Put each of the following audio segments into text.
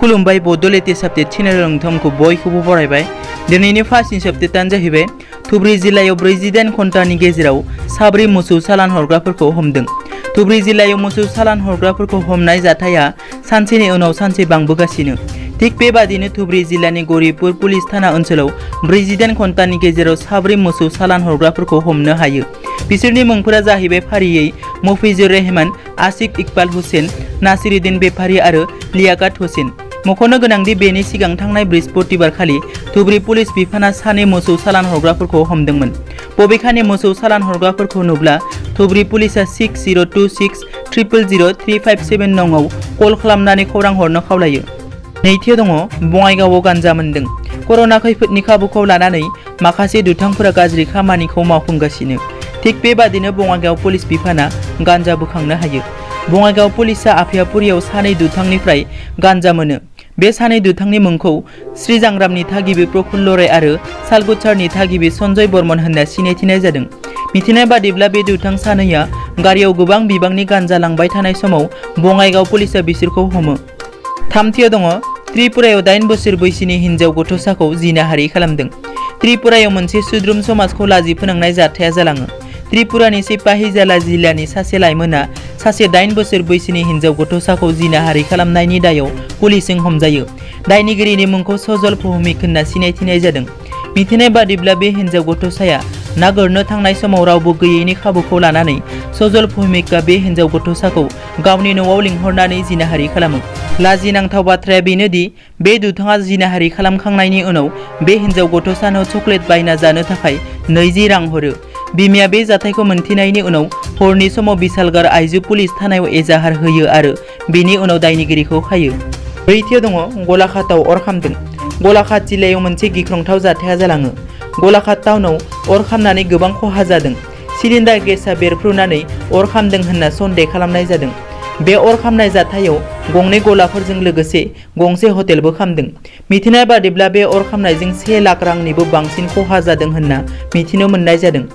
खुलुमबाय Bodoland update channel नोंथांमोनखौ बयखौबो बरायबाय। दिनैनि फार्स्ट आपडेटआनो जाहैबाय धुबुरी जिल्लायाव 48 घन्टानि गेजेराव साब्रै मोसौ सालान हरग्राफोरखौ हमदों। धुबुरी जिल्लायाव मोसौ सालान हरग्राफोरखौ हमनाय जाथाया सानसेनि उनाव सानसे बांबोगासिनो। थिग बेबादिनो धुबुरी जिल्लानि गौरीपुर पुलिस थाना ओनसोलाव 48 घन्टानि गेजेराव साब्रै मोसौ सालान हरग्राफोरखौ हमनो हायो। बिसोरनि मुंफोरा जाहैबाय फारियै मफिजुर रहमान, आसिक इकबाल हुसैन, नासिरुद्दीन बेफारी आरो लियाकात हुसैन। मख'नो गोनांदि बेनि सिगां थांनाय बृहस्पतिबारखालि धुबुरी पुलिस बिफाना सानै मोसौ सालान हरग्राफोरखौ हमदोंमोन। बबेखानि मोसौ सालान हरग्राफोरखौ नुब्ला धुबुरी पुलिसा 6026000357 नंआव कल खालामनानै खौरां हरनो खावलायो। नैथियाव दङ बङाइगावआव गान्जा मोनदों। कर'ना खैफोदनि खाबुखौ लानानै माखासे दुथांफोरा गाज्रि खामानिखौ मावफुंगासिनो। थिग बेबादिनो बङाइगाव पुलिस बिफाना गान्जा बोखांनो हायो। बङाइगाव पुलिसा आफियापुरियाव सानै दुथांनिफ्राय गान्जा मोनो। बे सानै दुथांनि मुंखौ श्रीजांग्रामनि थागिबि प्रफुल्ल राय आरो सालगुच्छारनि थागिबि सन्जय बर्मन होनना सिनायथिनाय जादों। मिथिनाय बादिब्ला बे दुथां सानैया गारियाव गोबां बिबांनि गान्जा लांबाय थानाय समाव बङाइगाव पुलिसा बिसोरखौ हमो। थामथियाव दङ त्रिपुरायाव 8 बोसोर बैसोनि हिनजाव गथ'साखौ जिनाहारि खालामदों। त्रिपुरायाव मोनसे सुद्रुम समाजखौ लाजि फोनांनाय जाथाया जालाङो। त्रिपुरानि सिपाहिजाला जिल्लानि सासे लाइमोना सासे 8 बोसोर बैसोनि हिनजाव गथ'साखौ जिनाहारि खालामनायनि दायाव पुलिसजों हमजायो। दायनिगिरिनि मुंखौ सजल भौमिक होनना सिनायथिनाय जादों। मिथिनाय बादिब्ला बे हिनजाव गथ'साया ना गुरनो थांनाय समाव रावबो गैयैनि खाबुखौ लानानै सजल भौमिकआ बे हिनजाव गथ'साखौ गावनि न'आव लिंहरनानै जिनाहारि खालामो। लाजिनांथाव बाथ्राया बेनोदि बे दुथाङा जिनाहारि खालामखांनायनि उनाव बे हिनजाव गथ'सानो चकलेट बायना जानो थाखाय 20 रां हरो। बिमाया बे जाथायखौ मोनथिनायनि उनाव हरनि समाव बिसालगार आइजो पुलिस थानायाव एजाहार होयो आरो बेनि उनाव दायनिगिरिखौ खायो। ब्रैथियाव दङ गलाघाटआव अर खामदों। गलाघाट जिल्लायाव मोनसे गिख्रंथाव जाथाया जालाङो। गलाघाट टाउनाव अर खामनानै गोबां खहा जादों। सिलिन्डार गेसआ बेरफ्रुनानै अर खामदों होनना सन्देह खालामनाय जादों। बे अर खामनाय जाथायाव गंनै गलाफोरजों लोगोसे गंसे हटेलबो खामदों। मिथिनाय बादिब्ला बे अर खामनायजों 1 लाख रांनिबो बांसिन खहा जादों होनना मिथिनो मोननाय जादों।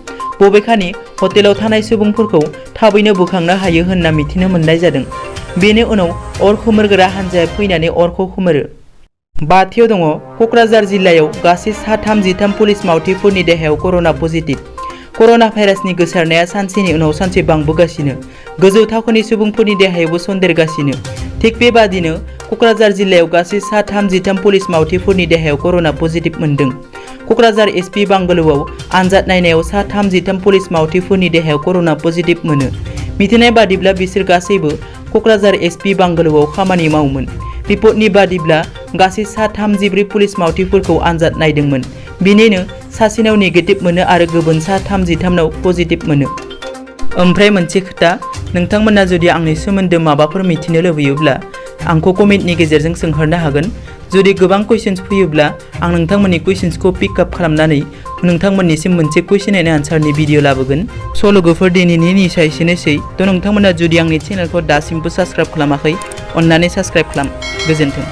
बबेखानि हटेलाव थानाय सुबुंफोरखौ थाबैनो बोखांनो हायो होनना मिथिनो मोननाय जादों। बेनि उनाव अर खोमोरग्रा हान्जाया फैनानै अरखौ खोमोरो। बाथियाव दङ क'क्राझार जिल्लायाव गासै 33 पुलिस मावथिफोरनि देहायाव कर'ना पजिटिभ। कर'ना भाइरासनि गोसारनाया सानसेनि उनाव सानसे बांबोगासिनो। गोजौ थाखोनि सुबुंफोरनि देहायावबो सन्देरगासिनो। थिग बेबादिनो क'क्राझार जिल्लायाव गासै 33 पुलिस मावथिफोरनि देहायाव कर'ना पजिटिभ मोनदों। क'क्राझार एसपि बांगलोआव आनजाद नायनायाव 33 पुलिस मावथिफोरनि देहायाव कर'ना पजिटिभ मोनो। मिथिनाय बादिब्ला बिसोर गासैबो क'क्राझार एसपि बांगलोआव खामानि मावोमोन। रिपर्टनि बादिब्ला गासै 34 पुलिस मावथिफोरखौ आनजाद नायदोंमोन। बिनिनो सासेनाव नेगेटिभ मोनो आरो गुबुन 33नाव पजिटिभ मोनो। ओमफ्राय मोनसे खोथा, नोंथांमोना जुदि आंनि सोमोन्दै माबाफोर मिथिनो लुबैयोब्ला आंखौ कमेन्टनि गेजेरजों सोंहरनो हागोन। जुदि गोबां कुइसन्स फैयोब्ला आं नोंथांमोननि कुइसन्सखौ पिकआप खालामनानै नोंथांमोननिसिम मोनसे कुइसन एन्ड आन्सारनि भिडिअ लाबोगोन। स' लोगोफोर दिनैनि निसा एसेनोसै। थ' नोंथांमोना जुदि आंनि चेनेलखौ दासिमबो साबस्क्राइब खालामाखै, अन्नानै साबस्क्राइब खालाम। गोजोन्थों।